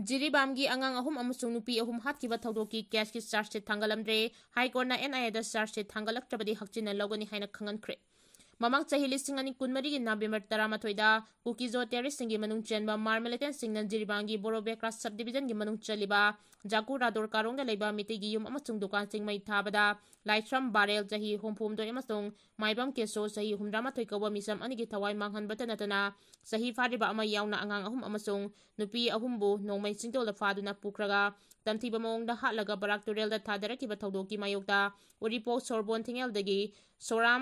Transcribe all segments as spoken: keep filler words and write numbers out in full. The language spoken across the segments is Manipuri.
ꯖꯤꯔꯤꯕꯥꯝꯒꯤ ꯑꯉꯥꯡ ꯑꯍꯨꯝ ꯑꯃꯁꯨꯡ ꯅꯨꯄꯤ ꯑꯍꯨꯝ ꯍꯥꯠꯈꯤꯕ ꯊꯧꯗꯣꯛꯀꯤ ꯀꯦꯁꯀꯤ ꯆꯥꯔꯖ ꯁꯤꯠ ꯊꯥꯡꯒꯠꯂꯝꯗ꯭ꯔꯦ꯫ ꯍꯥꯏ ꯀꯣꯔꯠꯅ ꯑꯦꯟ ꯑꯥꯏ ꯑꯦꯗ ꯆꯥꯔꯖ ꯁꯤꯠ ꯊꯥꯡꯒꯠꯂꯛꯇ꯭ꯔꯕꯗꯤ ꯍꯛꯆꯤꯟꯅ ꯂꯧꯒꯅꯤ ꯍꯥꯏꯅ ꯈꯪꯍꯟꯈ꯭ꯔꯦ꯫ ꯃꯃꯥꯡ ꯆꯍꯤ ꯂꯤꯁꯤꯡ ꯑꯅꯤ ꯀꯨꯟꯃꯔꯤꯒꯤ ꯅꯕꯦꯝꯕꯔ ꯇꯔꯥꯃꯥꯊꯣꯏꯗ ꯀꯨꯀꯤꯖꯣ ꯇꯦꯔꯤꯁꯁꯤꯡꯒꯤ ꯃꯅꯨꯡ ꯆꯟꯕ ꯃꯥꯔ ꯃꯤꯂꯤꯇꯦꯟꯁꯤꯡꯅ ꯖꯤꯔꯤꯕꯥꯝꯒꯤ ꯕꯣꯔꯣ ꯕꯦꯀ꯭ꯔꯥꯁ ꯁꯕ ꯗꯤꯕꯤꯖꯟꯒꯤ ꯃꯅꯨꯡ ꯆꯜꯂꯤꯕ ꯖꯥꯀꯨ ꯔꯥꯗꯣꯔ ꯀꯥꯔꯣꯡꯗ ꯂꯩꯕ ꯃꯤꯇꯩꯒꯤ ꯌꯨꯝ ꯑꯃꯁꯨꯡ ꯗꯨꯀꯥꯟꯁꯤꯡ ꯃꯩ ꯊꯥꯕꯗ ꯂꯥꯏꯁ꯭ꯔꯝ ꯕꯥꯔꯦꯜ ꯆꯍꯤ ꯍꯨꯝꯐꯨꯍꯨꯝꯗꯣꯏ ꯑꯃꯁꯨꯡ ꯃꯥꯏꯕꯝ ꯀꯦꯁꯣ ꯆꯍꯤ ꯍꯨꯝꯗ꯭ꯔꯥꯃꯥꯊꯣꯏ ꯀꯧꯕ ꯃꯤꯆꯝ ꯑꯅꯤꯒꯤ ꯊꯋꯥꯏ ꯃꯥꯡꯍꯟꯕꯇ ꯅꯠꯇꯅ ꯆꯍꯤ ꯐꯥꯗ꯭ꯔꯤꯕ ꯑꯃ ꯌꯥꯎꯅ ꯑꯉꯥꯡ ꯑꯍꯨꯝ ꯑꯃꯁꯨꯡ ꯅꯨꯄꯤ ꯑꯍꯨꯝꯕꯨ ꯅꯣꯡꯃꯩ ꯆꯤꯡꯗꯣꯜꯗ ꯐꯥꯗꯨꯅ ꯄꯨꯈ꯭ꯔꯒ ꯇꯝꯊꯤꯕ ꯃꯑꯣꯡꯗ ꯍꯥꯠꯂꯒ ꯕꯔꯥꯛ ꯇꯨꯔꯦꯜꯗ ꯊꯥꯗꯔꯛꯈꯤꯕ ꯊꯧꯗꯣꯛꯀꯤ ꯃꯥꯌꯣꯛꯇ ꯎꯔꯤꯄꯣꯛ ꯁꯣꯔꯕꯣꯟ ꯊꯤꯡꯉꯦꯜꯗꯒꯤ ꯁꯣꯔꯥꯝ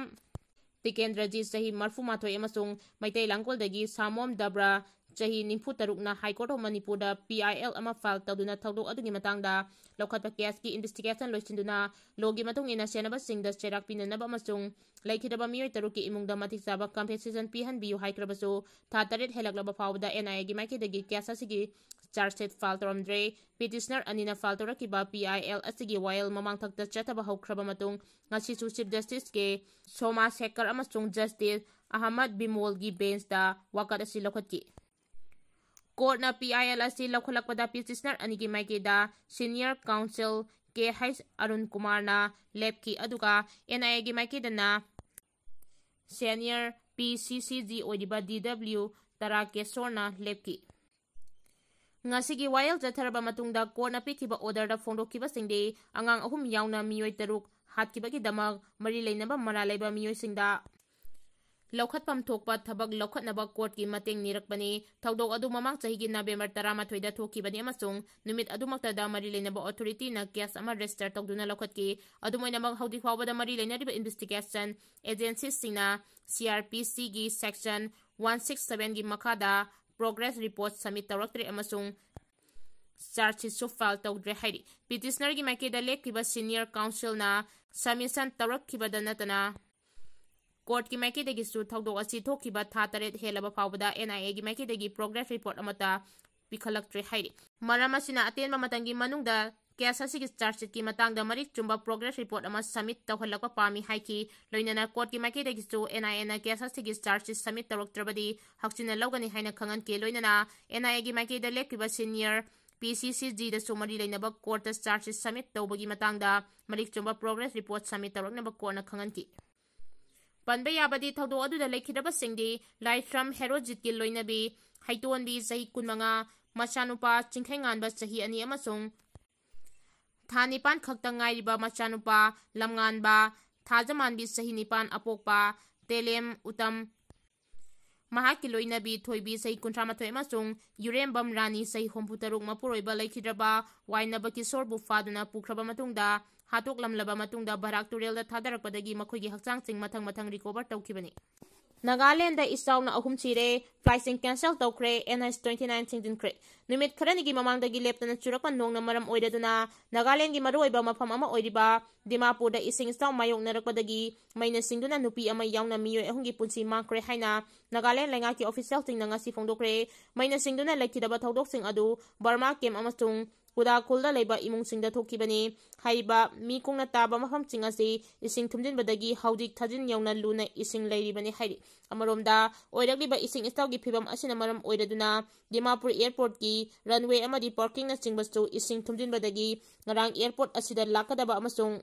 ꯇꯤꯀꯦꯟꯗ꯭ꯔꯖꯤꯠ ꯆꯍꯤ ꯃꯔꯤꯐꯨꯃꯥꯊꯣꯏ ꯑꯃꯁꯨꯡ ꯃꯩꯇꯩ ꯂꯥꯡꯒꯣꯜꯗꯒꯤ ꯁꯥꯃꯣꯝ ꯗꯕ꯭ꯔꯥ ꯆꯍꯤ ꯅꯤꯐꯨ ꯇꯔꯨꯛꯅ ꯍꯥꯏ ꯀꯣꯔꯠ ꯑꯣꯐ ꯃꯅꯤꯄꯨꯔꯗ ꯄꯤ ꯑꯥꯏ ꯑꯦꯜ ꯑꯃ ꯐꯥꯏꯜ ꯇꯧꯗꯨꯅ ꯊꯧꯗꯣꯛ ꯑꯗꯨꯒꯤ ꯃꯇꯥꯡꯗ ꯂꯧꯈꯠꯄ ꯀꯦꯁꯀꯤ ꯏꯟꯚꯦꯁꯇꯤꯒꯦꯁꯟ ꯂꯣꯏꯁꯤꯟꯗꯨꯅ ꯂꯣꯒꯤ ꯃꯇꯨꯡ ꯏꯟꯅ ꯁꯦꯟꯅꯕꯁꯤꯡꯗ ꯆꯩꯔꯥꯛ ꯄꯤꯅꯅꯕ ꯑꯃꯁꯨꯡ ꯂꯩꯈꯤꯗꯕ ꯃꯤꯑꯣꯏ ꯇꯔꯨꯛꯀꯤ ꯏꯃꯨꯡꯗ ꯃꯇꯤꯛ ꯆꯥꯕ ꯀꯝꯄꯦꯟꯁꯦꯁꯟ ꯄꯤꯍꯟꯕꯤꯌꯨ ꯍꯥꯏꯈ꯭ꯔꯕꯁꯨ, ꯊꯥ ꯇꯔꯦꯠ ꯍꯦꯜꯂꯛꯂꯕ ꯐꯥꯎꯕꯗ ꯑꯦꯟ ꯑꯥꯏ ꯑꯦꯒꯤ ꯃꯥꯏꯀꯩꯗꯒꯤ ꯀꯦꯁ ꯑꯁꯤꯒꯤ ꯆꯥꯔꯖ ꯁꯤꯠ ꯐꯥꯏꯜ ꯇꯧꯔꯝꯗ꯭ꯔꯦ꯫ ꯄꯤꯇꯤꯁꯅꯔ ꯑꯅꯤꯅ ꯐꯥꯏꯜ ꯇꯧꯔꯛꯈꯤꯕ ꯄꯤ ꯑꯥꯏ ꯑꯦꯜ ꯑꯁꯤꯒꯤ ꯋꯥꯌꯦꯜ ꯃꯃꯥꯡꯊꯛꯇ ꯆꯠꯊꯕ ꯍꯧꯈ꯭ꯔꯕ ꯃꯇꯨꯡ, ꯉꯁꯤꯁꯨ ꯆꯤꯐ ꯖꯁꯇꯤꯁ ꯀꯦ ꯁꯣꯃꯥ ꯁꯦꯀꯔ ꯑꯃꯁꯨꯡ ꯖꯁꯇꯤꯁ ꯑꯍꯃꯗ ꯕꯤꯃꯣꯜꯒꯤ ꯕꯦꯟꯆꯇ ꯋꯥꯀꯠ ꯑꯁꯤ ꯂꯧꯈꯠꯈꯤ꯫ ꯀꯣꯔꯠꯅ ꯄꯤ ꯑꯥꯏ ꯑꯦꯜ ꯑꯁꯤ ꯂꯧꯈꯠꯂꯛꯄꯗ ꯄꯤꯇꯤꯁꯅꯔ ꯑꯅꯤꯒꯤ ꯃꯥꯏꯀꯩꯗ ꯁꯤꯅꯤꯌꯔ ꯀꯥꯎꯟꯁꯤꯜ ꯀꯦ ꯍꯩꯆ ꯑꯔꯨꯟ ꯀꯨꯃꯥꯔꯅ ꯂꯦꯞꯈꯤ, ꯑꯗꯨꯒ ꯑꯦꯟ ꯑꯥꯏ ꯑꯦꯒꯤ ꯃꯥꯏꯀꯩꯗꯅ ꯁꯦꯅꯤꯌꯔ ꯄꯤ ꯁꯤ ꯁꯤ ꯖꯤ ꯑꯣꯏꯔꯤꯕ ꯗꯤ ꯗꯕ꯭ꯂꯤꯎ ꯇꯔꯥꯀꯦꯁꯣꯔꯅ ꯂꯦꯞꯈꯤ꯫ ꯉꯁꯤꯒꯤ ꯋꯥꯌꯦꯜ ꯆꯠꯊꯔꯕ ꯃꯇꯨꯡꯗ ꯀꯣꯔꯠꯅ ꯄꯤꯈꯤꯕ ꯑꯣꯔꯗꯔꯗ ꯐꯣꯡꯗꯣꯛꯈꯤꯕꯁꯤꯡꯗꯤ ꯑꯉꯥꯡ ꯑꯍꯨꯝ ꯌꯥꯎꯅ ꯃꯤꯑꯣꯏ ꯇꯔꯨꯛ ꯍꯥꯠꯈꯤꯕꯒꯤꯗꯃꯛ ꯃꯔꯤ ꯂꯩꯅꯕ ꯃꯔꯥꯜ ꯂꯩꯕ ꯃꯤꯑꯣꯏꯁꯤꯡꯗ ꯂꯧꯈꯠꯐꯝ ꯊꯣꯛꯄ ꯊꯕꯛ ꯂꯧꯈꯠꯅꯕ ꯀꯣꯔꯠꯀꯤ ꯃꯇꯦꯡ ꯅꯤꯔꯛꯄꯅꯤ꯫ ꯊꯧꯗꯣꯛ ꯑꯗꯨ ꯃꯃꯥꯡ ꯆꯍꯤꯒꯤ ꯅꯕꯦꯝꯕꯔ ꯇꯔꯥꯃꯥꯊꯣꯏꯗ ꯊꯣꯛꯈꯤꯕꯅꯤ ꯑꯃꯁꯨꯡ ꯅꯨꯃꯤꯠ ꯑꯗꯨꯃꯛꯇꯗ ꯃꯔꯤ ꯂꯩꯅꯕ ꯑꯣꯊꯣꯔꯤꯇꯤꯅ ꯀꯦꯁ ꯑꯃ ꯔꯦꯖꯤꯁꯇꯔ ꯇꯧꯗꯨꯅ ꯂꯧꯈꯠꯈꯤ꯫ ꯑꯗꯨꯝ ꯑꯣꯏꯅꯃꯛ, ꯍꯧꯖꯤꯛ ꯐꯥꯎꯕꯗ ꯃꯔꯤ ꯂꯩꯅꯔꯤꯕ ꯏꯟꯚꯦꯁꯇꯤꯒꯦꯁꯟ ꯑꯦꯖꯦꯟꯁꯤꯁꯤꯡꯅ ꯁꯤ ꯑꯥꯔ ꯄꯤ ꯁꯤꯒꯤ ꯁꯦꯛꯁꯟ ꯋꯥꯟ ꯁꯤꯛꯁ ꯁꯚꯦꯟꯒꯤ ꯃꯈꯥꯗ ꯄ꯭ꯔꯣꯒ꯭ꯔꯦꯁ ꯔꯤꯄꯣꯔꯠ ꯁꯕꯃꯤꯠ ꯇꯧꯔꯛꯇ꯭ꯔꯦ ꯑꯃꯁꯨꯡ ꯆꯥꯔꯖ ꯁꯤꯠꯁꯨ ꯐꯥꯏꯜ ꯇꯧꯗ꯭ꯔꯦ ꯍꯥꯏꯔꯤ꯫ ꯄꯤꯇꯤꯁꯅꯔꯒꯤ ꯃꯥꯏꯀꯩꯗ ꯂꯦꯞꯈꯤꯕ ꯁꯤꯅꯤꯌꯔ ꯀꯥꯎꯟꯁꯤꯜꯅ ꯁꯕꯃꯤꯁꯟ ꯇꯧꯔꯛꯈꯤꯕꯗ ꯅꯠꯇꯅ ꯀꯣꯔꯠꯀꯤ ꯃꯥꯏꯀꯩꯗꯒꯤꯁꯨ ꯊꯧꯗꯣꯛ ꯑꯁꯤ ꯊꯣꯛꯈꯤꯕ ꯊꯥ ꯇꯔꯦꯠ ꯍꯦꯜꯂꯕ ꯐꯥꯎꯕꯗ ꯑꯦꯟ ꯑꯥꯏ ꯑꯦꯒꯤ ꯃꯥꯏꯀꯩꯗꯒꯤ ꯄ꯭ꯔꯣꯒ꯭ꯔꯦꯁ ꯔꯤꯄꯣꯔꯠ ꯑꯃꯠꯇ ꯄꯤꯈꯠꯂꯛꯇ꯭ꯔꯦ ꯍꯥꯏꯔꯤ꯫ ꯃꯔꯝ ꯑꯁꯤꯅ, ꯑꯇꯦꯟꯕ ꯃꯇꯝꯒꯤ ꯃꯅꯨꯡꯗ ꯀꯦꯁ ꯑꯁꯤꯒꯤ ꯆꯥꯔꯖ ꯁꯤꯠꯀꯤ ꯃꯇꯥꯡꯗ ꯃꯔꯤꯛ ꯆꯨꯝꯕ ꯄ꯭ꯔꯣꯒ꯭ꯔꯦꯁ ꯔꯤꯄꯣꯔꯠ ꯑꯃ ꯁꯕꯃꯤꯠ ꯇꯧꯍꯜꯂꯛꯄ ꯄꯥꯝꯃꯤ ꯍꯥꯏꯈꯤ꯫ ꯂꯣꯏꯅꯅ ꯀꯣꯔꯠꯀꯤ ꯃꯥꯏꯀꯩꯗꯒꯤꯁꯨ ꯑꯦꯟ ꯑꯥꯏ ꯑꯦꯅ ꯀꯦꯁ ꯑꯁꯤꯒꯤ ꯆꯥꯔꯖ ꯁꯤꯠ ꯁꯕꯃꯤꯠ ꯇꯧꯔꯛꯇ꯭ꯔꯕꯗꯤ ꯍꯛꯆꯤꯟꯅ ꯂꯧꯒꯅꯤ ꯍꯥꯏꯅ ꯈꯪꯍꯟꯈꯤ꯫ ꯂꯣꯏꯅꯅ ꯑꯦꯟ ꯑꯥꯏ ꯑꯦꯒꯤ ꯃꯥꯏꯀꯩꯗ ꯂꯦꯞꯈꯤꯕ ꯁꯤꯅꯤꯌꯔ ꯄꯤ ꯁꯤ ꯁꯤ ꯖꯤꯗꯁꯨ ꯃꯔꯤ ꯂꯩꯅꯕ ꯀꯣꯔꯠꯇ ꯆꯥꯔꯖ ꯁꯤꯠ ꯁꯕꯃꯤꯠ ꯇꯧꯕꯒꯤ ꯃꯇꯥꯡꯗ ꯃꯔꯤꯛ ꯆꯨꯝꯕ ꯄ꯭ꯔꯣꯒ꯭ꯔꯦꯁ ꯔꯤꯄꯣꯔꯠ ꯁꯕꯃꯤꯠ ꯇꯧꯔꯛꯅꯕ ꯀꯣꯔꯠꯅ ꯈꯪꯍꯟꯈꯤ꯫ ꯄꯟꯕ ꯌꯥꯕꯗꯤ ꯊꯧꯗꯣꯛ ꯑꯗꯨꯗ ꯂꯩꯈꯤꯗ꯭ꯔꯕꯁꯤꯡꯗꯤ ꯂꯥꯏꯁ꯭ꯔꯝ ꯍꯦꯔꯣꯖꯤꯠꯀꯤ ꯂꯣꯏꯅꯕꯤ ꯍꯩꯇꯣꯟꯕꯤ ꯆꯍꯤ ꯀꯨꯟꯃꯉꯥ, ꯃꯆꯥꯅꯨꯄꯥ ꯆꯤꯡꯈꯩꯉꯥꯟꯕ ꯆꯍꯤ ꯑꯅꯤ ꯑꯃꯁꯨꯡ ꯊꯥ ꯅꯤꯄꯥꯟ ꯈꯛꯇ ꯉꯥꯏꯔꯤꯕ ꯃꯆꯥꯅꯨꯄꯥ ꯂꯝꯉꯥꯟꯕ ꯊꯥꯖꯃꯥꯟꯕꯤ ꯆꯍꯤ ꯅꯤꯄꯥꯟ ꯑꯄꯣꯛꯄ ꯇꯦꯂꯦꯝ ꯎꯇꯝ, ꯃꯍꯥꯛꯀꯤ ꯂꯣꯏꯅꯕꯤ ꯊꯣꯏꯕꯤ ꯆꯍꯤ ꯀꯨꯟꯊ꯭ꯔꯥ ꯃꯥꯊꯣꯏ ꯑꯃꯁꯨꯡ ꯌꯨꯔꯦꯝꯕꯝ ꯔꯥꯅꯤ ꯆꯍꯤ ꯍꯨꯝꯐꯨ ꯇꯔꯨꯛ ꯃꯄꯨꯔꯣꯏꯕ ꯂꯩꯈꯤꯗ꯭ꯔꯕ ꯋꯥꯏꯅꯕ ꯀꯤꯁꯣꯔꯕꯨ ꯐꯥꯗꯨꯅ ꯄꯨꯈ꯭ꯔꯕ ꯃꯇꯨꯡꯗ, ꯍꯥꯠꯇꯣꯛꯂꯝꯂꯕ ꯃꯇꯨꯡꯗ ꯕꯔꯥꯛ ꯇꯨꯔꯦꯜꯗ ꯊꯥꯗꯔꯛꯄꯗꯒꯤ ꯃꯈꯣꯏꯒꯤ ꯍꯛꯆꯥꯡꯁꯤꯡ ꯃꯊꯪ ꯃꯊꯪ ꯔꯤꯀꯣꯚꯔ ꯇꯧꯈꯤꯕꯅꯤ꯫ ꯅꯥꯒꯥꯂꯦꯟꯗ ꯏꯆꯥꯎꯅ ꯑꯍꯨꯝ ꯁꯤꯔꯦ, ꯐ꯭ꯂꯥꯏꯠꯁꯤꯡ ꯀꯦꯟꯁꯦꯜ ꯇꯧꯈ꯭ꯔꯦ, ꯑꯦꯟ ꯑꯩꯆ ꯇ꯭ꯋꯦꯟꯇꯤ ꯅꯥꯏꯟ ꯊꯤꯡꯖꯤꯟꯈ꯭ꯔꯦ꯫ ꯅꯨꯃꯤꯠ ꯈꯔꯅꯤꯒꯤ ꯃꯃꯥꯡꯗꯒꯤ ꯂꯦꯞꯇꯅ ꯆꯨꯔꯛꯄ ꯅꯣꯡꯅ ꯃꯔꯝ ꯑꯣꯏꯔꯗꯨꯅ ꯅꯥꯒꯥꯂꯦꯟꯒꯤ ꯃꯔꯨꯑꯣꯏꯕ ꯃꯐꯝ ꯑꯃ ꯑꯣꯏꯔꯤꯕ ꯗꯤꯃꯥꯄꯨꯔꯗ ꯏꯁꯤꯡ ꯏꯆꯥꯎ ꯃꯥꯌꯣꯛꯅꯔꯛꯄꯗꯒꯤ ꯃꯩꯅ ꯁꯤꯡꯗꯨꯅ ꯅꯨꯄꯤ ꯑꯃ ꯌꯥꯎꯅ ꯃꯤꯑꯣꯏ ꯑꯍꯨꯝꯒꯤ ꯄꯨꯟꯁꯤ ꯃꯥꯡꯈ꯭ꯔꯦ ꯍꯥꯏꯅ ꯅꯥꯒꯥꯂꯦꯟ ꯂꯩꯉꯥꯛꯀꯤ ꯑꯣꯐꯤꯁꯤꯌꯦꯜꯁꯤꯡꯅ ꯉꯁꯤ ꯐꯣꯡꯗꯣꯛꯈ꯭ꯔꯦ꯫ ꯃꯩꯅ ꯁꯤꯡꯗꯨꯅ ꯂꯩꯈꯤꯗꯕ ꯊꯧꯗꯣꯛꯁꯤꯡ ꯑꯗꯨ ꯕꯔꯃꯥ ꯀꯦꯝ ꯑꯃꯁꯨꯡ ꯀꯨꯗꯥ ꯈꯨꯜꯗ ꯂꯩꯕ ꯏꯃꯨꯡꯁꯤꯡꯗ ꯊꯣꯛꯈꯤꯕꯅꯤ꯫ ꯍꯥꯏꯔꯤꯕ ꯃꯤ ꯀꯨꯡꯅ ꯇꯥꯕ ꯃꯐꯝꯁꯤꯡ ꯑꯁꯤ ꯏꯁꯤꯡ ꯊꯨꯝꯖꯤꯟꯕꯗꯒꯤ ꯍꯧꯖꯤꯛ ꯊꯥꯖꯤꯟ ꯌꯧꯅ ꯂꯨꯅ ꯏꯁꯤꯡ ꯂꯩꯔꯤꯕꯅꯤ ꯍꯥꯏꯔꯤ꯫ ꯑꯃꯔꯣꯝꯗ, ꯑꯣꯏꯔꯛꯂꯤꯕ ꯏꯁꯤꯡ ꯏꯆꯥꯎꯒꯤ ꯐꯤꯕꯝ ꯑꯁꯤꯅ ꯃꯔꯝ ꯑꯣꯏꯔꯗꯨꯅ ꯗꯤꯃꯥꯄꯨꯔ ꯑꯦꯌꯔꯄꯣꯔꯠꯀꯤ ꯔꯟꯋꯦ ꯑꯃꯗꯤ ꯄꯥꯔꯀꯤꯡꯅꯆꯤꯡꯕꯁꯨ ꯏꯁꯤꯡ ꯊꯨꯝꯖꯤꯟꯕꯗꯒꯤ ꯉꯔꯥꯡ ꯑꯦꯌꯔꯄꯣꯔꯠ ꯑꯁꯤꯗ ꯂꯥꯛꯀꯗꯕ ꯑꯃꯁꯨꯡ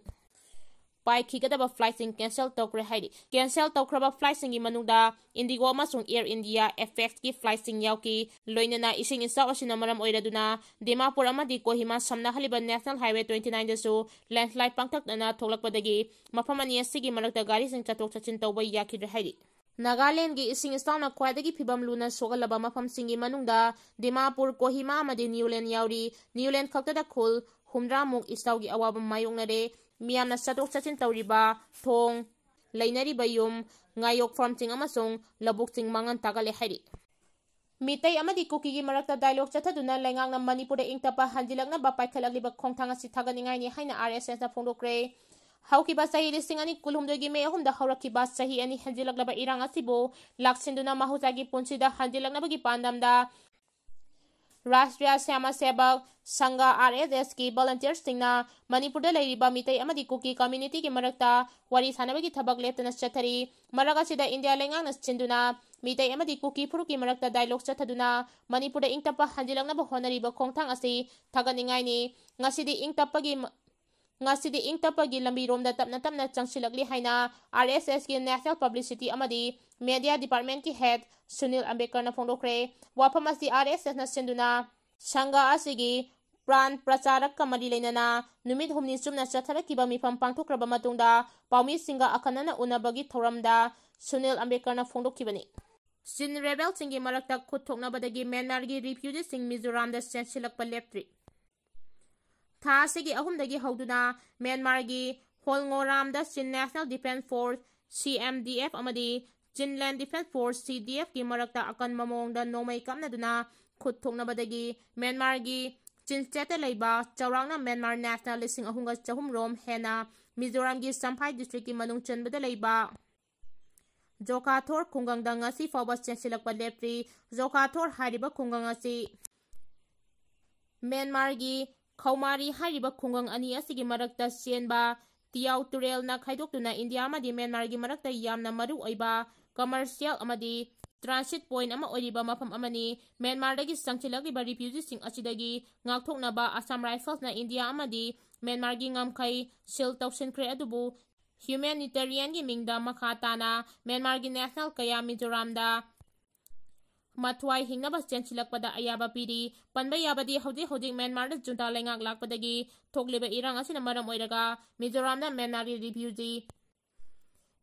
ꯄꯥꯏꯈꯤꯒꯗꯕ ꯐ꯭ꯂꯥꯏꯠꯁꯤꯡ ꯀꯦꯟꯁꯦꯜ ꯇꯧꯈ꯭ꯔꯦ ꯍꯥꯏꯔꯤ꯫ ꯀꯦꯟꯁꯦꯜ ꯇꯧꯈ꯭ꯔꯕ ꯐ꯭ꯂꯥꯏꯠꯁꯤꯡꯒꯤ ꯃꯅꯨꯡꯗ ꯏꯟꯗꯤꯒꯣ ꯑꯃꯁꯨꯡ ꯑꯦꯌꯔ ꯏꯟꯗꯤꯌꯥ ꯑꯦꯄꯦꯛꯁꯀꯤ ꯐ꯭ꯂꯥꯏꯠꯁꯤꯡ ꯌꯥꯎꯈꯤ꯫ ꯂꯣꯏꯅꯅ ꯏꯁꯤꯡ ꯏꯆꯥꯎ ꯑꯁꯤꯅ ꯃꯔꯝ ꯑꯣꯏꯔꯗꯨꯅ ꯗꯤꯃꯥꯄꯨꯔ ꯑꯃꯗꯤ ꯀꯣꯍꯤꯃꯥ ꯁꯝꯅꯍꯜꯂꯤꯕ ꯅꯦꯁꯅꯦꯜ ꯍꯥꯏꯋꯦ ꯇ꯭ꯋꯦꯟꯇꯤ ꯅꯥꯏꯟꯗꯁꯨ ꯂꯦꯟꯁꯂꯥꯏꯠ ꯄꯥꯡꯇꯛꯅꯅ ꯊꯣꯛꯂꯛꯄꯗꯒꯤ ꯃꯐꯝ ꯑꯅꯤ ꯑꯁꯤꯒꯤ ꯃꯔꯛꯇ ꯒꯥꯔꯤꯁꯤꯡ ꯆꯠꯊꯣꯛ ꯆꯠꯁꯤꯟ ꯇꯧꯕ ꯌꯥꯈꯤꯗ꯭ꯔꯦ ꯍꯥꯏꯔꯤ꯫ ꯅꯥꯒꯥꯂꯦꯟꯒꯤ ꯏꯁꯤꯡ ꯏꯆꯥꯎꯅ ꯈ꯭ꯋꯥꯏꯗꯒꯤ ꯐꯤꯕꯝ ꯂꯨꯅ ꯁꯣꯛꯍꯜꯂꯕ ꯃꯐꯝꯁꯤꯡꯒꯤ ꯃꯅꯨꯡꯗ ꯗꯤꯃꯥꯄꯨꯔ, ꯀꯣꯍꯤꯃꯥ ꯑꯃꯗꯤ ꯅ꯭ꯌꯨꯂꯦꯟ ꯌꯥꯎꯔꯤ꯫ ꯅ꯭ꯌꯨꯂꯦꯟ ꯈꯛꯇꯗ ꯈꯨꯜ ꯍꯨꯝꯗ꯭ꯔꯥꯃꯨꯛ ꯏꯆꯥꯎꯒꯤ ꯑꯋꯥꯕ ꯃꯥꯌꯣꯛꯅꯔꯦ꯫ ꯃꯤꯌꯥꯝꯅ ꯆꯠꯊꯣꯛ ꯆꯠꯁꯤꯟ ꯇꯧꯔꯤꯕ ꯊꯣꯡ, ꯂꯩꯅꯔꯤꯕ ꯌꯨꯝ, ꯉꯥꯌꯣꯛꯐꯝꯁꯤꯡ ꯑꯃꯁꯨꯡ ꯂꯧꯕꯨꯛꯁꯤꯡ ꯃꯥꯡꯍꯟ ꯇꯥꯛꯍꯜꯂꯦ ꯍꯥꯏꯔꯤ꯫ ꯃꯤꯇꯩ ꯑꯃꯗꯤ ꯀꯨꯀꯤꯒꯤ ꯃꯔꯛꯇ ꯗꯥꯏꯂꯣꯒ ꯆꯠꯊꯗꯨꯅ ꯂꯩꯉꯥꯛꯅ ꯃꯅꯤꯄꯨꯔꯗ ꯏꯪ ꯇꯞꯄ ꯍꯟꯖꯤꯜꯂꯛꯅꯕ ꯄꯥꯏꯈꯠꯂꯛꯂꯤꯕ ꯈꯣꯡꯊꯥꯡ ꯑꯁꯤ ꯊꯥꯒꯠꯅꯤꯡꯉꯥꯏꯅꯤ ꯍꯥꯏꯅ ꯑꯥꯔ ꯑꯦꯁ ꯑꯦꯁꯅ ꯐꯣꯡꯗꯣꯛꯈ꯭ꯔꯦ꯫ ꯍꯧꯈꯤꯕ ꯆꯍꯤ ꯂꯤꯁꯤꯡ ꯑꯅꯤ ꯀꯨꯟꯍꯨꯝꯗꯣꯏꯒꯤ ꯃꯦ ꯑꯍꯨꯝꯗ ꯍꯧꯔꯛꯈꯤꯕ ꯆꯍꯤ ꯑꯅꯤ ꯍꯦꯟꯖꯤꯜꯂꯛꯂꯕ ꯏꯔꯥꯡ ꯑꯁꯤꯕꯨ ꯂꯥꯛꯁꯤꯟꯗꯨꯅ ꯃꯍꯧꯁꯥꯒꯤ ꯄꯨꯟꯁꯤꯗ ꯍꯟꯖꯤꯜꯂꯛꯅꯕꯒꯤ ꯄꯥꯟꯗꯝꯗ ꯔꯥꯁꯇ꯭ꯔꯤꯌꯥ ꯁ꯭ꯌꯥꯃꯥ ꯁꯦꯕꯛ ꯁꯪꯘ, ꯑꯥꯔ ꯑꯦꯁ ꯑꯦꯁꯀꯤ ꯚꯣꯂꯟꯇꯤꯌꯔꯁꯤꯡꯅ ꯃꯅꯤꯄꯨꯔꯗ ꯂꯩꯔꯤꯕ ꯃꯤꯇꯩ ꯑꯃꯗꯤ ꯀꯨꯀꯤ ꯀꯝꯃ꯭ꯌꯨꯅꯤꯇꯤꯒꯤ ꯃꯔꯛꯇ ꯋꯥꯔꯤ ꯁꯥꯅꯕꯒꯤ ꯊꯕꯛ ꯂꯦꯞꯇꯅ ꯆꯠꯊꯔꯤ꯫ ꯃꯔꯛ ꯑꯁꯤꯗ ꯏꯟꯗꯤꯌꯥ ꯂꯩꯉꯥꯛꯅ ꯁꯤꯟꯗꯨꯅ ꯃꯤꯇꯩ ꯑꯃꯗꯤ ꯀꯨꯀꯤ ꯐꯨꯔꯨꯞꯀꯤ ꯃꯔꯛꯇ dialogue ꯆꯠꯊꯗꯨꯅ ꯃꯅꯤꯄꯨꯔꯗ ꯏꯪ ꯇꯞꯄ ꯍꯟꯖꯤꯜꯂꯛꯅꯕ ꯍꯣꯠꯅꯔꯤꯕ ꯈꯣꯡꯊꯥꯡ ꯑꯁꯤ ꯊꯥꯒꯠꯅꯤꯡꯉꯥꯏꯅꯤ꯫ ꯉꯁꯤꯗꯤ ꯏꯪ ꯇꯞꯄꯒꯤ, ꯉꯁꯤꯗꯤ ꯏꯪ ꯇꯞꯄꯒꯤ ꯂꯝꯕꯤꯔꯣꯝꯗ ꯇꯞꯅ ꯇꯞꯅ ꯆꯪꯁꯤꯜꯂꯛꯂꯤ ꯍꯥꯏꯅ ꯑꯥꯔ ꯑꯦꯁ ꯑꯦꯁꯀꯤ National Publicity ꯑꯃꯗꯤ Media Departmentꯀꯤ head ꯁꯨꯅꯤꯜ ꯑꯝꯕꯦꯗꯀꯔꯅ ꯐꯣꯡꯗꯣꯛꯈ꯭ꯔꯦ꯫ ꯋꯥꯐꯝ ꯑꯁꯤ ꯑꯥꯔ ꯑꯦꯁ ꯑꯦꯁꯅ ꯁꯤꯟꯗꯨꯅ ꯁꯪꯘ ꯑꯁꯤꯒꯤ ꯄ꯭ꯔꯥꯟ ꯄ꯭ꯔꯆꯥꯔꯛꯀ ꯃꯔꯤ ꯂꯩꯅꯅ ꯅꯨꯃꯤꯠ ꯍꯨꯝꯅꯤ ꯆꯨꯞꯅ ꯆꯠꯊꯔꯛꯈꯤꯕ ꯃꯤꯐꯝ ꯄꯥꯡꯊꯣꯛꯈ꯭ꯔꯕ ꯃꯇꯨꯡꯗ ꯄꯥꯎꯃꯤꯁꯤꯡꯒ ꯑꯈꯟꯅꯅ ꯎꯅꯕꯒꯤ ꯊꯧꯔꯝꯗ ꯁꯨꯅꯤꯜ ꯑꯝꯕꯦꯗꯀꯔꯅ ꯐꯣꯡꯗꯣꯛꯈꯤꯕꯅꯤ꯫ ꯆꯤꯟ ꯔꯦꯕꯦꯜꯁꯤꯡꯒꯤ ꯃꯔꯛꯇ ꯈꯨꯠ ꯊꯣꯛꯅꯕꯗꯒꯤ ꯃ꯭ꯌꯥꯟꯃꯥꯔꯒꯤ ꯔꯤꯐ꯭ꯌꯨꯖꯤꯁꯤꯡ ꯃꯤꯖꯣꯔꯥꯝꯗ ꯆꯦꯟꯁꯤꯜꯂꯛꯄ ꯂꯦꯞꯇ꯭ꯔꯤ꯫ ꯊꯥ ꯑꯁꯤꯒꯤ ꯑꯍꯨꯝꯗꯒꯤ ꯍꯧꯗꯨꯅ ꯃ꯭ꯌꯥꯟꯃꯥꯔꯒꯤ ꯍꯣꯜꯉꯣꯔꯥꯝꯗ Chin National Defence Force, ꯁꯤ ꯑꯦꯟ ꯗꯤ ꯑꯦꯐ, ꯑꯃꯗꯤ Chinland Defence Force, ꯁꯤ ꯗꯤ ꯑꯦꯐꯀꯤ ꯃꯔꯛꯇ ꯑꯀꯟꯕ ꯃꯑꯣꯡꯗ ꯅꯣꯡꯃꯩ ꯀꯥꯞꯅꯗꯨꯅ ꯈꯨꯠ ꯊꯣꯛꯅꯕꯗꯒꯤ ꯃ꯭ꯌꯥꯟꯃꯥꯔꯒꯤ ꯆꯤꯟꯆꯦꯠꯇ ꯂꯩꯕ ꯆꯥꯎꯔꯥꯛꯅ ꯃ꯭ꯌꯥꯟꯃꯥꯔ ꯅꯦꯁꯅꯦꯜ ꯂꯤꯁꯤꯡ ꯑꯍꯨꯝꯒ ꯆꯍꯨꯝ ꯔꯣꯝ ꯍꯦꯟꯅ ꯃꯤꯖꯣꯔꯥꯝꯒꯤ ꯆꯝꯐꯥꯏ ꯗꯤꯁꯇ꯭ꯔꯤꯛꯀꯤ ꯃꯅꯨꯡ ꯆꯟꯕꯗ ꯂꯩꯕ ꯖꯣꯀꯥꯊꯣꯔ ꯈꯨꯡꯒꯪꯗ ꯉꯁꯤ ꯐꯥꯎꯕ ꯆꯦꯟꯁꯤꯜꯂꯛꯄ ꯂꯦꯞꯇ꯭ꯔꯤ꯫ ꯖꯣꯀꯥꯊꯣꯔ ꯍꯥꯏꯔꯤꯕ ꯈꯨꯡꯒꯪ ꯑꯁꯤ ꯃ꯭ꯌꯥꯟꯃꯥꯔꯒꯤ ꯈꯧꯃꯥꯔꯤ ꯍꯥꯏꯔꯤꯕ ꯈꯨꯡꯒꯪ ꯑꯅꯤ ꯑꯁꯤꯒꯤ ꯃꯔꯛꯇ ꯆꯦꯟꯕ ꯇꯤꯌꯥꯎ ꯇꯨꯔꯦꯜꯅ ꯈꯥꯏꯗꯣꯛꯇꯨꯅ ꯏꯟꯗꯤꯌꯥ ꯑꯃꯗꯤ ꯃ꯭ꯌꯥꯟꯃꯥꯔꯒꯤ ꯃꯔꯛꯇ ꯌꯥꯝꯅ ꯃꯔꯨ ꯑꯣꯏꯕ commercial ꯑꯃꯗꯤ transit point ꯑꯃ ꯑꯣꯏꯔꯤꯕ ꯃꯐꯝ ꯑꯃꯅꯤ꯫ ꯃ꯭ꯌꯥꯟꯃꯥꯔꯗꯒꯤ ꯆꯪꯁꯤꯜꯂꯛꯂꯤꯕ ꯔꯤꯐ꯭ꯌꯨꯖꯤꯁꯤꯡ ꯑꯁꯤꯗꯒꯤ ꯉꯥꯛꯊꯣꯛꯅꯕ ꯑꯁꯥꯝ ꯔꯥꯏꯐꯜꯁꯅ ꯏꯟꯗꯤꯌꯥ ꯑꯃꯗꯤ ꯃ꯭ꯌꯥꯟꯃꯥꯔꯒꯤ ꯉꯝꯈꯩ ꯁꯤꯜ ꯇꯧꯁꯤꯟꯈ꯭ꯔꯦ, ꯑꯗꯨꯕꯨ humanitarianꯒꯤ ꯃꯤꯡꯗ ꯃꯈꯥ ꯇꯥꯅ ꯃ꯭ꯌꯥꯟꯃꯥꯔꯒꯤ ꯅꯦꯁꯅꯦꯜ ꯀꯌꯥ ꯃꯤꯖꯣꯔꯥꯝꯗ ꯃꯊ꯭ꯋꯥꯏ ꯍꯤꯡꯅꯕ ꯆꯦꯟꯁꯤꯜꯂꯛꯄꯗ ꯑꯌꯥꯕ ꯄꯤꯔꯤ꯫ ꯄꯟꯕ ꯌꯥꯕꯗꯤ ꯍꯧꯖꯤꯛ ꯍꯧꯖꯤꯛ ꯃ꯭ꯌꯥꯟꯃꯥꯔꯗ ꯖꯨꯟꯇꯥ ꯂꯩꯉꯥꯛ ꯂꯥꯛꯄꯗꯒꯤ ꯊꯣꯛꯂꯤꯕ ꯏꯔꯥꯡ ꯑꯁꯤꯅ ꯃꯔꯝ ꯑꯣꯏꯔꯒ ꯃꯤꯖꯣꯔꯥꯝꯗ ꯃ꯭ꯌꯥꯟꯃꯥꯔꯒꯤ ꯔꯤꯐ꯭ꯌꯨꯖꯤ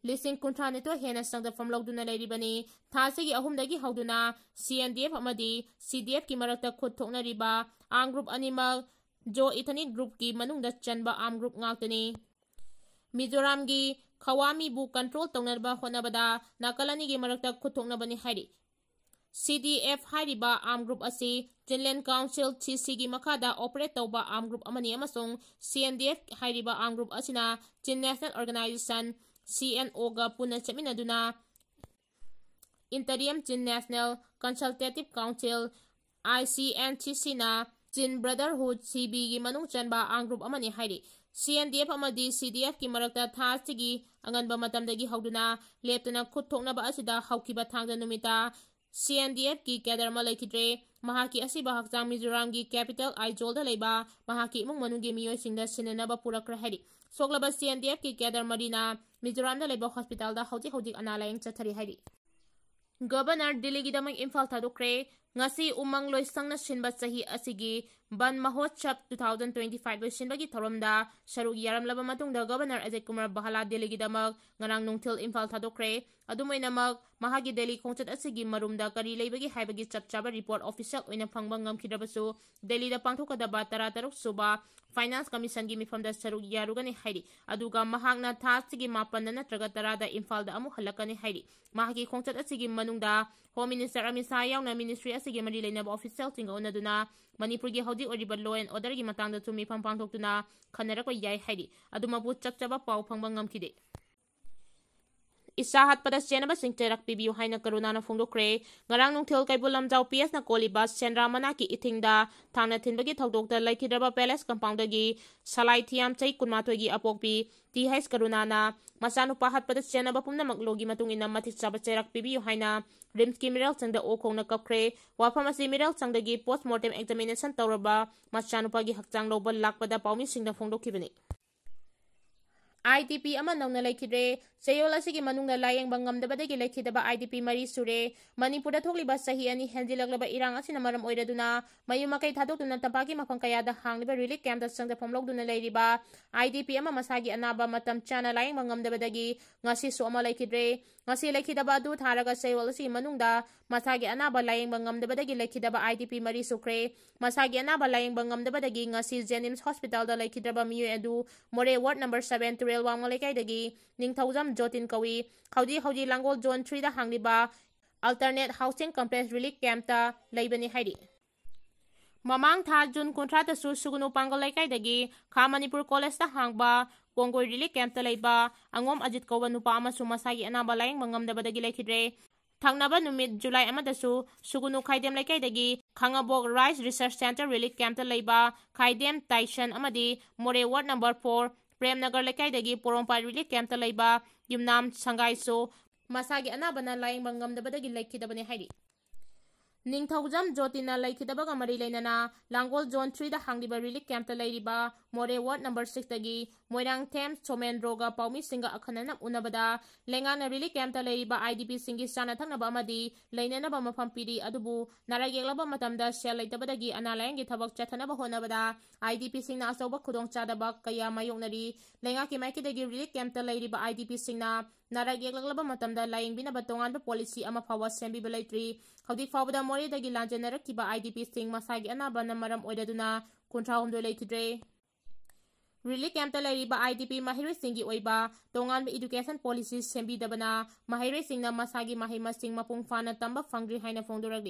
ꯂꯤꯁꯤꯡ ꯀꯨꯟꯊ꯭ꯔꯥ ꯅꯤꯊꯣꯏ ꯍꯦꯟꯅ ꯆꯪꯗꯐꯝ ꯂꯧꯗꯨꯅ ꯂꯩꯔꯤꯕꯅꯤ꯫ ꯊꯥ ꯑꯁꯤꯒꯤ ꯑꯍꯨꯝꯗꯒꯤ ꯍꯧꯗꯨꯅ ꯁꯤ ꯑꯦꯟ ꯗꯤ ꯑꯦꯐ ꯑꯃꯗꯤ ꯁꯤ ꯗꯤ ꯑꯦꯐꯀꯤ ꯃꯔꯛꯇ ꯈꯨꯠ ꯊꯣꯛꯅꯔꯤꯕ armed group ꯑꯅꯤꯃꯛ ꯖꯣ ꯏꯊꯅꯤꯛ groupꯀꯤ ꯃꯅꯨꯡꯗ ꯆꯟꯕ armed group ꯉꯥꯛꯇꯅꯤ꯫ ꯃꯤꯖꯣꯔꯥꯝꯒꯤ ꯈꯋꯥꯃꯤꯕꯨ control ꯇꯧꯅꯕ ꯍꯣꯠꯅꯕꯗ ꯅꯥꯀꯜ ꯑꯅꯤꯒꯤ ꯃꯔꯛꯇ ꯈꯨꯠ ꯊꯣꯛꯅꯕꯅꯤ ꯍꯥꯏꯔꯤ꯫ ꯁꯤ ꯗꯤ ꯑꯦꯐ ꯍꯥꯏꯔꯤꯕ armed group ꯑꯁꯤ Chinland Council, ꯁꯤ ꯁꯤꯒꯤ ꯃꯈꯥꯗ operate ꯇꯧꯕ armed group ꯑꯃꯅꯤ ꯑꯃꯁꯨꯡ ꯁꯤ ꯑꯦꯟ ꯗꯤ ꯑꯦꯐ ꯍꯥꯏꯔꯤꯕ armed group ꯑꯁꯤꯅ Chin National Organization, C N ꯑꯣꯒ ꯄꯨꯟꯅ ꯆꯠꯃꯤꯟꯅꯗꯨꯅ Interim Chin National Consultative Council, ICNTCꯅ Chin Brotherhood, CBꯒꯤ ꯃꯅꯨꯡ ꯆꯟꯕ armed group ꯑꯃꯅꯤ ꯍꯥꯏꯔꯤ꯫ CNDF ꯑꯃꯗꯤ CDFꯀꯤ ꯃꯔꯛꯇ ꯊꯥ ꯑꯁꯤꯒꯤ ꯑꯉꯟꯕ ꯃꯇꯝꯗꯒꯤ ꯍꯧꯗꯨꯅ ꯂꯦꯞꯇꯅ ꯈꯨꯠ ꯊꯣꯛꯅꯕ ꯑꯁꯤꯗ ꯍꯧꯈꯤꯕ ꯊꯥꯡꯖ ꯅꯨꯃꯤꯠꯇ CNDFꯀꯤ cadre ꯑꯃ ꯂꯩꯈꯤꯗ꯭ꯔꯦ꯫ ꯃꯍꯥꯛꯀꯤ ꯑꯁꯤꯕ ꯍꯛꯆꯥꯡ ꯃꯤꯖꯣꯔꯥꯝꯒꯤ capital ꯑꯥꯏꯖꯣꯜꯗ ꯂꯩꯕ ꯃꯍꯥꯛꯀꯤ ꯏꯃꯨꯡ ꯃꯅꯨꯡꯒꯤ ꯃꯤꯑꯣꯏꯁꯤꯡꯗ ꯁꯤꯟꯅꯅꯕ ꯄꯨꯔꯛꯈ꯭ꯔꯦ ꯍꯥꯏꯔꯤ꯫ ꯁꯣꯛꯂꯕ CNDFꯀꯤ cadre ꯃꯔꯤꯅ ꯃꯤꯖꯣꯔꯥꯝꯗ ꯂꯩꯕ hospitalꯗ ꯍꯧꯖꯤꯛ ꯍꯧꯖꯤꯛ ꯑꯅꯥ ꯂꯥꯌꯦꯡ ꯆꯠꯊꯔꯤ ꯍꯥꯏꯔꯤ꯫ Governor ꯗꯤꯜꯂꯤꯒꯤꯗꯃꯛ ꯏꯝꯐꯥꯜ ꯊꯥꯗꯣꯛꯈ꯭ꯔꯦ꯫ ꯉꯁꯤ ꯎꯃꯪ ꯂꯣꯏꯁꯪꯅ ꯁꯤꯟꯕ ꯆꯍꯤ ꯑꯁꯤꯒꯤ Van Mahotsav two thousand twenty five ꯂꯣꯏꯁꯤꯟꯕꯒꯤ ꯊꯧꯔꯝꯗ ꯁꯔꯨꯛ ꯌꯥꯔꯝꯂꯕ ꯃꯇꯨꯡꯗ Governor ꯑꯖꯤꯠ ꯀꯨꯃꯥꯔ ꯕꯍꯥꯂꯥ ꯗꯤꯜꯂꯤꯒꯤꯗꯃꯛ ꯉꯔꯥꯡ ꯅꯨꯡꯊꯤꯜ ꯏꯝꯐꯥꯜ ꯊꯥꯗꯣꯛꯈ꯭ꯔꯦ꯫ ꯑꯗꯨꯝ ꯑꯣꯏꯅꯃꯛ, ꯃꯍꯥꯛꯀꯤ ꯗꯤꯜꯂꯤ ꯈꯣꯡꯆꯠ ꯑꯁꯤꯒꯤ ꯃꯔꯨꯝꯗ ꯀꯔꯤ ꯂꯩꯕꯒꯦ ꯍꯥꯏꯕꯒꯤ ꯆꯞ ꯆꯥꯕ report official ꯑꯣꯏꯅ ꯐꯪꯕ ꯉꯝꯈꯤꯗ꯭ꯔꯕꯁꯨ, ꯗꯤꯜꯂꯤꯗ ꯄꯥꯡꯊꯣꯛꯀꯗꯕ ꯇꯔꯥꯇꯔꯨꯛ ꯁꯨꯕ Finance Commissionꯒꯤ ꯃꯤꯐꯝꯗ ꯁꯔꯨꯛ ꯌꯥꯔꯨꯒꯅꯤ ꯍꯥꯏꯔꯤ꯫ ꯑꯗꯨꯒ ꯃꯍꯥꯛꯅ ꯊꯥ ꯑꯁꯤꯒꯤ ꯃꯥꯄꯟꯗ ꯅꯠꯇ꯭ꯔꯒ ꯇꯔꯥꯗ ꯏꯝꯐꯥꯜꯗ ꯑꯃꯨꯛ ꯍꯜꯂꯛꯀꯅꯤ ꯍꯥꯏꯔꯤ꯫ ꯃꯍꯥꯛꯀꯤ ꯈꯣꯡꯆꯠ ꯑꯁꯤꯒꯤ ꯃꯅꯨꯡꯗ Home Minister ꯑꯃꯤꯠ ꯁꯥꯍ ꯌꯥꯎꯅ ministry ꯑꯁꯤꯒꯤ ꯃꯔꯤ ꯂꯩꯅꯕ officialꯁꯤꯡꯒ ꯎꯅꯗꯨꯅ ꯃꯅꯤꯄꯨꯔꯒꯤ ꯍꯧꯖꯤꯛ ꯑꯣꯏꯔꯤꯕ law and orderꯒꯤ ꯃꯇꯥꯡꯗꯁꯨ ꯃꯤꯐꯝ ꯄꯥꯡꯊꯣꯛꯇꯨꯅ ꯈꯟꯅꯔꯛꯄ ꯌꯥꯏ ꯍꯥꯏꯔꯤ꯫ ꯑꯗꯨꯃꯛꯄꯨ ꯆꯞ ꯆꯥꯕ ꯄꯥꯎ ꯐꯪꯕ ꯉꯝꯈꯤꯗꯦ꯫ ꯏꯆꯥ ꯍꯥꯠꯄꯗ ꯆꯦꯟꯅꯕꯁꯤꯡ ꯆꯩꯔꯥꯛ ꯄꯤꯕꯤꯌꯨ ꯍꯥꯏꯅ ꯀꯔꯨꯅꯥꯅ ꯐꯣꯡꯗꯣꯛꯈ꯭ꯔꯦ꯫ ꯉꯔꯥꯡ ꯅꯨꯡꯊꯤꯜ ꯀꯩꯕꯨꯜ ꯂꯝꯖꯥꯎ PHꯅ ꯀꯣꯜꯂꯤꯕ ꯁꯦꯟꯗ꯭ꯔꯥ ꯃꯅꯥꯛꯀꯤ ꯏꯊꯤꯡꯗ ꯊꯥꯡꯅ ꯊꯤꯟꯕꯒꯤ ꯊꯧꯗꯣꯛꯇ ꯂꯩꯈꯤꯗ꯭ꯔꯕ Palace Compoundꯗꯒꯤ ꯁꯂꯥꯏ ꯊꯤꯌꯥꯝ ꯆꯍꯤ ꯀꯨꯟꯃꯥꯊꯣꯏꯒꯤ ꯑꯄꯣꯛꯄꯤ Th ꯀꯔꯨꯅꯥꯅ ꯃꯆꯥꯅꯨꯄꯥ ꯍꯥꯠꯄꯗ ꯆꯦꯟꯅꯕ ꯄꯨꯝꯅꯃꯛ lawꯒꯤ ꯃꯇꯨꯡ ꯏꯟꯅ ꯃꯇꯤꯛ ꯆꯥꯕ ꯆꯩꯔꯥꯛ ꯄꯤꯕꯤꯌꯨ ꯍꯥꯏꯅ RIMSꯀꯤ ꯃꯤꯔꯦꯜ ꯆꯪꯗ ꯑꯣꯛ ꯈꯣꯡꯅ ꯀꯞꯈ꯭ꯔꯦ꯫ ꯋꯥꯐꯝ ꯑꯁꯤ ꯃꯤꯔꯦꯜ ꯆꯪꯗꯒꯤ post mortem examination ꯇꯧꯔꯕ ꯃꯆꯥꯅꯨꯄꯥꯒꯤ ꯍꯛꯆꯥꯡ ꯂꯧꯕ ꯂꯥꯛꯄꯗ ꯄꯥꯎꯃꯤꯁꯤꯡꯗ ꯐꯣꯡꯗꯣꯛꯈꯤꯕꯅꯤ꯫ IDP ꯑꯃ ꯅꯧꯅ ꯂꯩꯈꯤꯗ꯭ꯔꯦ꯫ ꯆꯌꯣꯜ ꯑꯁꯤꯒꯤ ꯃꯅꯨꯡꯗ ꯂꯥꯌꯦꯡꯕ ꯉꯝꯗꯕꯗꯒꯤ ꯂꯩꯈꯤꯗꯕ IDP ꯃꯔꯤ ꯁꯨꯔꯦ꯫ ꯃꯅꯤꯄꯨꯔꯗ ꯊꯣꯛꯂꯤꯕ ꯆꯍꯤ ꯑꯅꯤ ꯍꯦꯟꯖꯤꯜꯂꯛꯂꯕ ꯏꯔꯥꯡ ꯑꯁꯤꯅ ꯃꯔꯝ ꯑꯣꯏꯔꯗꯨꯅ ꯃꯌꯨꯝ ꯃꯀꯩ ꯊꯥꯗꯣꯛꯇꯨꯅ ꯇꯝꯄꯥꯛꯀꯤ ꯃꯐꯝ ꯀꯌꯥꯗ ꯍꯥꯡꯂꯤꯕ relief campꯇ ꯆꯪꯖꯐꯝ ꯂꯧꯗꯨꯅ ꯂꯩꯔꯤꯕ IDP ꯑꯃ ꯃꯁꯥꯒꯤ ꯑꯅꯥꯕ ꯃꯇꯝ ꯆꯥꯅ ꯂꯥꯌꯦꯡꯕ ꯉꯝꯗꯕꯗꯒꯤ ꯉꯁꯤꯁꯨ ꯑꯃ ꯂꯩꯈꯤꯗ꯭ꯔꯦ꯫ ꯉꯁꯤ ꯂꯩꯈꯤꯗꯕ ꯑꯗꯨ ꯊꯥꯔꯒ ꯆꯌꯣꯜ ꯑꯁꯤꯒꯤ ꯃꯅꯨꯡꯗ ꯃꯁꯥꯒꯤ ꯑꯅꯥꯕ ꯂꯥꯌꯦꯡꯕ ꯉꯝꯗꯕꯗꯒꯤ ꯂꯩꯈꯤꯗꯕ IDP ꯃꯔꯤ ꯁꯨꯈ꯭ꯔꯦ꯫ ꯃꯁꯥꯒꯤ ꯑꯅꯥꯕ ꯂꯥꯌꯦꯡꯕ ꯉꯝꯗꯕꯗꯒꯤ ꯉꯁꯤ JNIMS hospitalꯗ ꯂꯩꯈꯤꯗ꯭ꯔꯕ ꯃꯤꯑꯣꯏ ꯑꯗꯨ ꯃꯣꯔꯦ ward number seven ꯇꯨꯔꯦꯜ ꯋꯥꯡꯃ ꯂꯩꯀꯥꯏꯗꯒꯤ ꯅꯤꯡꯊꯧꯖꯝ ꯖꯣꯇꯤꯟ ꯀꯧꯏ꯫ ꯍꯧꯖꯤꯛ ꯍꯧꯖꯤꯛ ꯂꯥꯡꯒꯣꯜ zone threeꯗ ꯍꯥꯡꯂꯤꯕ Alternate Housing Complex relief campꯇ ꯂꯩꯕꯅꯤ ꯍꯥꯏꯔꯤ꯫ ꯃꯃꯥꯡ ꯊꯥ June ꯀꯨꯟꯊ꯭ꯔꯥꯗꯁꯨ ꯁꯨꯒꯨꯅꯨ ꯄꯥꯡꯒꯜ ꯂꯩꯀꯥꯏꯗꯒꯤ ꯈꯥ ꯃꯅꯤꯄꯨꯔ collegeꯇ ꯍꯥꯡꯕ ꯀꯣꯡꯒꯣꯏ relief campꯇ ꯂꯩꯕ ꯑꯉꯣꯝ ꯑꯖꯤꯠ ꯀꯧꯕ ꯅꯨꯄꯥ ꯑꯃꯁꯨ ꯃꯁꯥꯒꯤ ꯑꯅꯥꯕ ꯂꯥꯌꯦꯡꯕ ꯉꯝꯗꯕꯗꯒꯤ ꯂꯩꯈꯤꯗ꯭ꯔꯦ꯫ ꯊꯪꯅꯕ ꯅꯨꯃꯤꯠ July ꯑꯃꯗꯁꯨ ꯁꯨꯒꯨꯅꯨ ꯈꯥꯏꯗꯦꯝ ꯂꯩꯀꯥꯏꯗꯒꯤ ꯈꯥꯉꯕꯣꯛ Rice Research Centre relief campꯇ ꯂꯩꯕ ꯈꯥꯏꯗꯦꯝ ꯇꯥꯏꯁꯟ ꯑꯃꯗꯤ ꯃꯣꯔꯦ ward number four ꯄ꯭ꯔꯦꯝꯅꯒꯔ ꯂꯩꯀꯥꯏꯗꯒꯤ ꯄꯣꯔꯣꯝꯄꯥꯠ relief campꯇ ꯂꯩꯕ ꯌꯨꯝꯅꯥꯝ ꯁꯪꯒꯥꯏꯁꯨ ꯃꯁꯥꯒꯤ ꯑꯅꯥꯕꯅ ꯂꯥꯌꯦꯡꯕ ꯉꯝꯗꯕꯗꯒꯤ ꯂꯩꯈꯤꯗꯕꯅꯤ ꯍꯥꯏꯔꯤ꯫ ꯅꯤꯡꯊꯧꯖꯝ ꯖꯣꯇꯤꯅ ꯂꯩꯈꯤꯗꯕꯒ ꯃꯔꯤ ꯂꯩꯅꯅ ꯂꯥꯡꯒꯣꯜ Zone threeꯗ ꯍꯥꯡꯂꯤꯕ relief campꯇ ꯂꯩꯔꯤꯕ ꯃꯣꯔꯦ ward number sixꯇꯒꯤ ꯃꯣꯏꯔꯥꯡꯊꯦꯝ ꯁꯣꯃꯦꯟꯗ꯭ꯔꯣꯒ ꯄꯥꯎꯃꯤꯁꯤꯡꯒ ꯑꯈꯟꯅꯅ ꯎꯅꯕꯗ ꯂꯩꯉꯥꯛꯅ relief campꯇ ꯂꯩꯔꯤꯕ IDPꯁꯤꯡꯒꯤ ꯆꯥꯅ ꯊꯛꯅꯕ ꯑꯃꯗꯤ ꯂꯩꯅꯅꯕ ꯃꯐꯝ ꯄꯤꯔꯤ, ꯑꯗꯨꯕꯨ ꯅꯥꯔꯛ ꯌꯦꯛꯂꯕ ꯃꯇꯝꯗ ꯁꯦꯜ ꯂꯩꯇꯕꯗꯒꯤ ꯑꯅꯥ ꯂꯥꯌꯦꯡꯒꯤ ꯊꯕꯛ ꯆꯠꯊꯅꯕ ꯍꯣꯠꯅꯕꯗ IDPꯁꯤꯡꯅ ꯑꯆꯧꯕ ꯈꯨꯗꯣꯡꯆꯥꯗꯕ ꯀꯌꯥ ꯃꯥꯌꯣꯛꯅꯔꯤ꯫ ꯂꯩꯉꯥꯛꯀꯤ ꯃꯥꯏꯀꯩꯗꯒꯤ relief campꯇ ꯂꯩꯔꯤꯕ IDPꯁꯤꯡꯅ ꯅꯥꯔꯛ ꯌꯦꯛꯂꯛꯂꯕ ꯃꯇꯝꯗ ꯂꯥꯌꯦꯡꯕꯤꯅꯕ ꯇꯣꯉꯥꯟꯕ policy ꯑꯃ ꯐꯥꯎꯕ ꯁꯦꯝꯕꯤꯕ ꯂꯩꯇ꯭ꯔꯤ꯫ ꯍꯧꯖꯤꯛ ꯐꯥꯎꯕꯗ ꯃꯣꯔꯦꯗꯒꯤ ꯂꯥꯟꯖꯦꯟꯅꯔꯛꯈꯤꯕ IDPꯁꯤꯡ ꯃꯁꯥꯒꯤ ꯑꯅꯥꯕꯅ ꯃꯔꯝ ꯑꯣꯏꯔꯗꯨꯅ ꯀꯨꯟꯊ꯭ꯔꯥ ꯍꯨꯝꯗꯣꯏ ꯂꯩꯈꯤꯗ꯭ꯔꯦ꯫ Relief campꯇ ꯂꯩꯔꯤꯕ IDP ꯃꯍꯩꯔꯣꯏꯁꯤꯡꯒꯤ ꯑꯣꯏꯕ ꯇꯣꯉꯥꯟꯕ education policy ꯁꯦꯝꯕꯤꯗꯕꯅ ꯃꯍꯩꯔꯣꯏꯁꯤꯡꯅ ꯃꯁꯥꯒꯤ ꯃꯍꯩ ꯃꯁꯤꯡ ꯃꯄꯨꯡ ꯐꯥꯅ ꯇꯝꯕ ꯐꯪꯗ꯭ꯔꯤ ꯍꯥꯏꯅ ꯐꯣꯡꯗꯣꯔꯛꯂꯤ꯫